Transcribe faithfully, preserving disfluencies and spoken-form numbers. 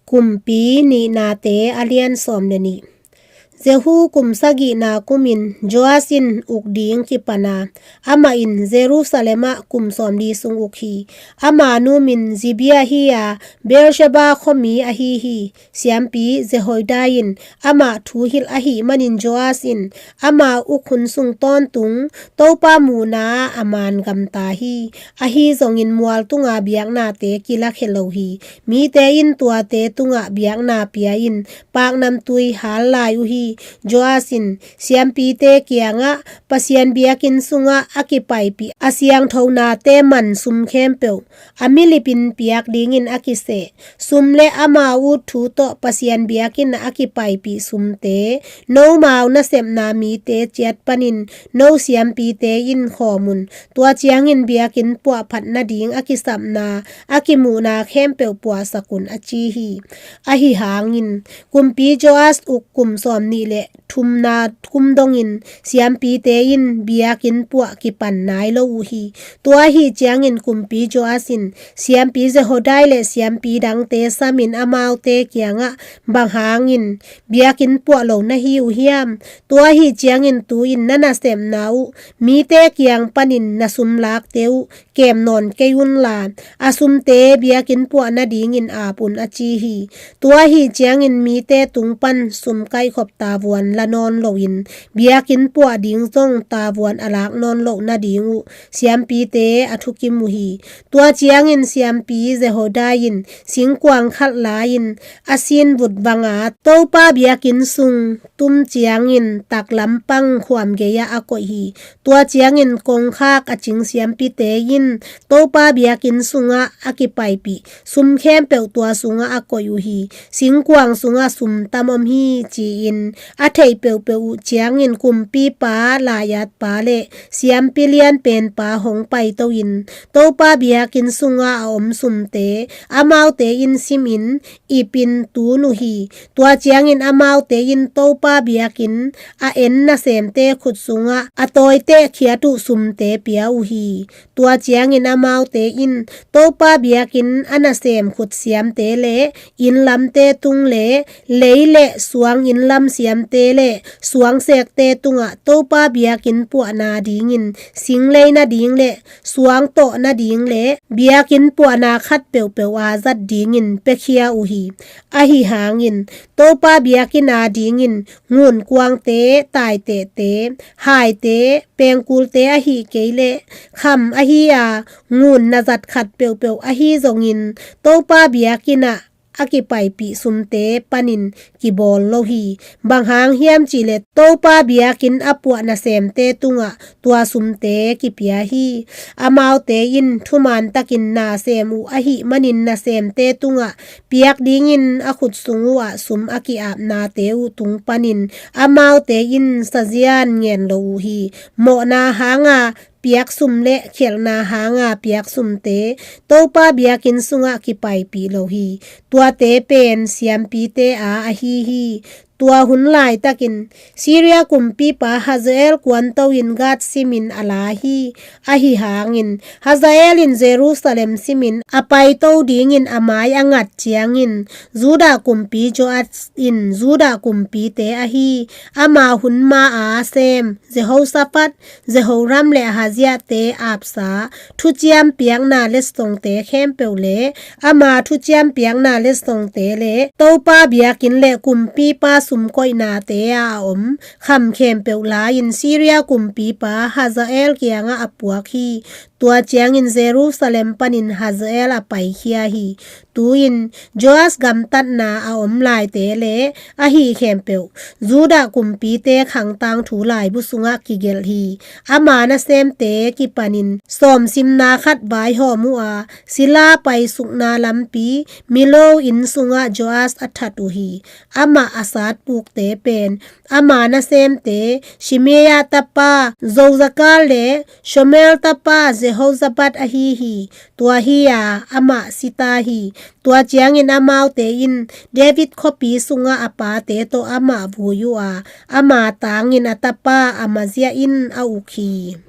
Kumpi Nihnate a lian sawm le nih. Jehu kum sagihna kumin Joas in uk ding kipana, amah in Jerusalem ah kum sawmli sung uk hi. Ama nu min Zibia hi a, Beersheba khuami ahi hi. Siampi Jehoiada in amah thuhilh ahih manin Joas in ama uk hun sung tawntung Topa muhna ah a man gamta hi. Ahi zongin mual tunga biaknate kilakhia lo hi. Mite in tuate tungah biakna pia in paknamtui hal lai uh hi. Joas in siampite kiangah Pasian biakinn sungah a kipaipih a siangthonate man sum khempeuh a milipin piak dingin a kiseh sum le amau ut thu tawh Pasian biakinn ah a kipaipih sumte nomau nasepna mite ciat panin no siampite in khawm un. Tua ciangin biakinn puahphat nading a kisapna a kimuhna khempeuh puahsak un, a ci hi. Ahi hangin kumpi Joas uk kum sawmnih le thumna kum dongin siampite in biakinn puah kipan nai lo uh hi. Tua ahi ciangin kumpi Joas in siampi Jehoiada le siampi dangte samin amaute kiangah, bang hangin biakinn puah lo na hi uh hiam? Tua ahi ciangin tu-in na nasemna uh mite kiang panin na sumlakte uh kem nawn kei unla, a sumte biakinn puah nadingin ap un, a ci hi. Tua ahi ciangin mite tung pan sum kaihkhop tavuan la nawn loin biakinn puah ding zong tavuan a lak nawn loh nading uh siampite a thukim uh hi. Tua ciangin siampi Jehoiada in singkuang khat la-in a sin vut vanga Topa biakinn sung tum ciangin taklam pang khuam gei-ah a koih hi. Tua ciangin kongkhak a cing siampite in Topa biakinn sungah a kipaipih sum khempeuh tua sungah a koih uh hi. Singkuang sungah sum tam om hi, ci-in a theih peuhpeuh uh ciangin kumpipa, laiatpa le siampi lianpenpa hong paito-in Topa biakinn sungah a om sumte amaute in simin ipin tun uh hi. Tua ciangin amaute in Topa biakinn a en nasemte khut sungah a tawiteh khiat uh sumte pia uh hi. Tua ciangin amaute in Topa biakinn a nasem khutsiamte le innlamte tung le lei le suang innlam siamte le suangsekte tungah Topa biakinn puahna dingin singlei nading le suang tawh nading le biakinn puahna khat peuhpeuh a zat dingin piakhia uh hi. Ahi hangin Topa biakinn a dingin ngunkuangte, taitehte, haite, pengkulte ahi kei le kham ahi a ngun na zat khat peuhpeuh ahi zongin Topa biakinn ah a kipaipih sumte panin kibawl lo hi. Bang hang hiam cihleh Topa biakinn a puah nasemte tungah tua sumte kipia hi. Amaute in thuman takin nasem uh ahih manin nasemte tungah piak dingin a khut sung uhah sum a ki-apnate uh tung panin amaute in sazian ngen lo uh hi. Mawhna hanga piak sum le khialhna hanga piak sumte Topa biakinn sungah kipaipih lo hi. Tuate pen siampite a ahi hi. Tua hun laitakin Syria kumpipa Hazael kuanto-in Gath simin a la hi. Ahi hangin Hazael in Jerusalem simin a paito dingin a mai a ngat ciangin Judah kumpi Joas in Judah kumpite ahi ama hun ma-a sem Jehoshaphat, Jehoram le Ahaziate apsa thuciam piakna letsongte khempeuh le ama thuciam piakna letsongte le Topa biakinn le kumpipa sumkoihnate a a om kham khempeuh la-in Syria kumpipa Hazael kiangah a puak hi. Tua ciangin Jerusalem panin Hazael a paikhia hi. Tu-in Joas gamtatna a om laite le ahi khempeuh Judah kumpite khangtang thu laibu sungah kigelh hi. Ama nasemte kipanin sawmsimna khat vaihawm uh a, sila paisukna lampi Millo inn sungah Joas a that uh hi. Amah a satpukte pen ama nasemte Shimea tapa Jozakal le Shomer tapa Jehozabad ahi hi. Tua hi-a amah sita hi. Tua ciangin amaute in David khuapi sungah a pate tawh amah vui uh a, ama tangin a tapa Amazia in a uk hi.